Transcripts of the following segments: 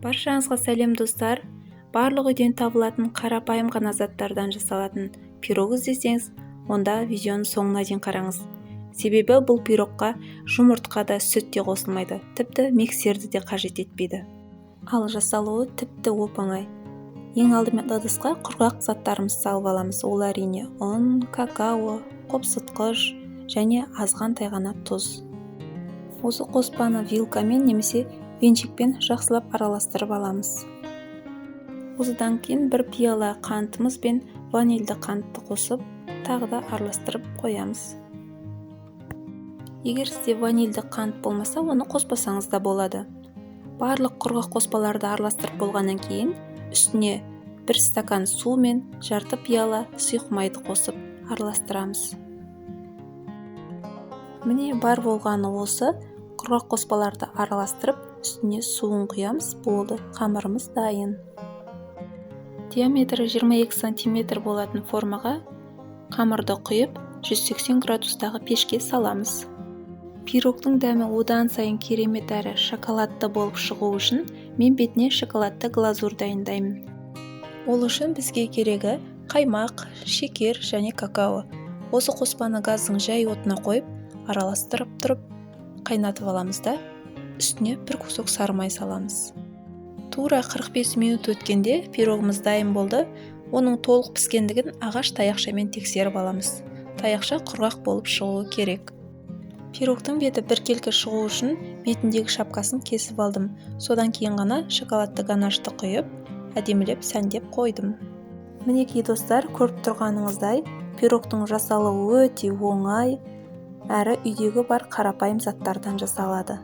Баршаңызға сәлем, достар! Барлық үйден табылатын қарапайым ғана заттардан жасалатын пирог іздесеңіз, онда видеоның соңына дейін қараңыз. Себебі бұл пирогқа жұмыртқа да, сүт те қосылмайды, тіпті миксерді де қажет етпейді. Ал жасалуы тіпті оп-оңай. Ең алдымен ыдысқа құрғақ заттарымызды салып аламыз. Ол, әрине, ұн, какао, қопсытқыш және азғантай ғана тұз. Осы қоспаны вилкамен немесе венчикпен жақсылап араластырып аламыз. Осыдан кейін бір пиала қантымыз бен ванильді қантты қосып, тағы да араластырып қоямыз. Егер сізде ванильді қант болмаса, оны қоспасаңыз да болады. Барлық құрғақ қоспаларды араластырып болғаннан кейін үстіне бір стакан су мен жарты пиала сұйық майды қосып араластырамыз. Міне, бар болғаны осы. Құрғақ қоспаларды араластырып, үстіне суын құямыз, болды, қамырымыз дайын. Диаметрі 22 сантиметр болатын формаға қамырды құйып, 180 градустағы пешке саламыз. Пирогтың дәмі одан сайын керемет әрі шоколадты болып шығу үшін мен бетіне шоколадты глазурь дайындаймын. Ол үшін бізге керегі қаймақ, шекер және какао. Осы қоспаны газдың жай отына қойып, араластырып тұрып қайнатып аламыз да, үстіне бір кусок сары май саламыз. Тура 45 минут өткенде пирогымыз дайын болды. Оның толық піскендігін ағаш таяқшамен тексеріп аламыз. Таяқша құрғақ болып шығуы керек. Пирогтың беті біркелкі шығу үшін бетіндегі шапкасын кесіп алдым. Содан кейін ғана шоколадты ганашты құйып, әдемілеп сәндеп қойдым. Мінекей, достар, көріп тұрғаныңыздай, пирогтың жасалуы өте оңай әрі үйдегі бар қарапайым заттардан жасалады.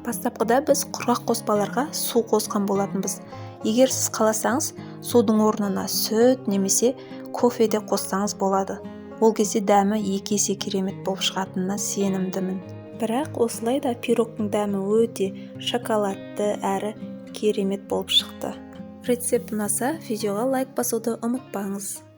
Бастапқыда біз құрғақ қоспаларға су қосқан болатынбыз. Егер сіз қаласаңыз, судың орнына сүт немесе кофе де қоссаңыз болады. Ол кезде дәмі екі есе керемет болып шығатынына сенімдімін. Бірақ осылай да пирогтың дәмі өте шоколадты әрі керемет болып шықты. Рецепт ұнаса, видеоға лайк басуды ұмытпаңыз.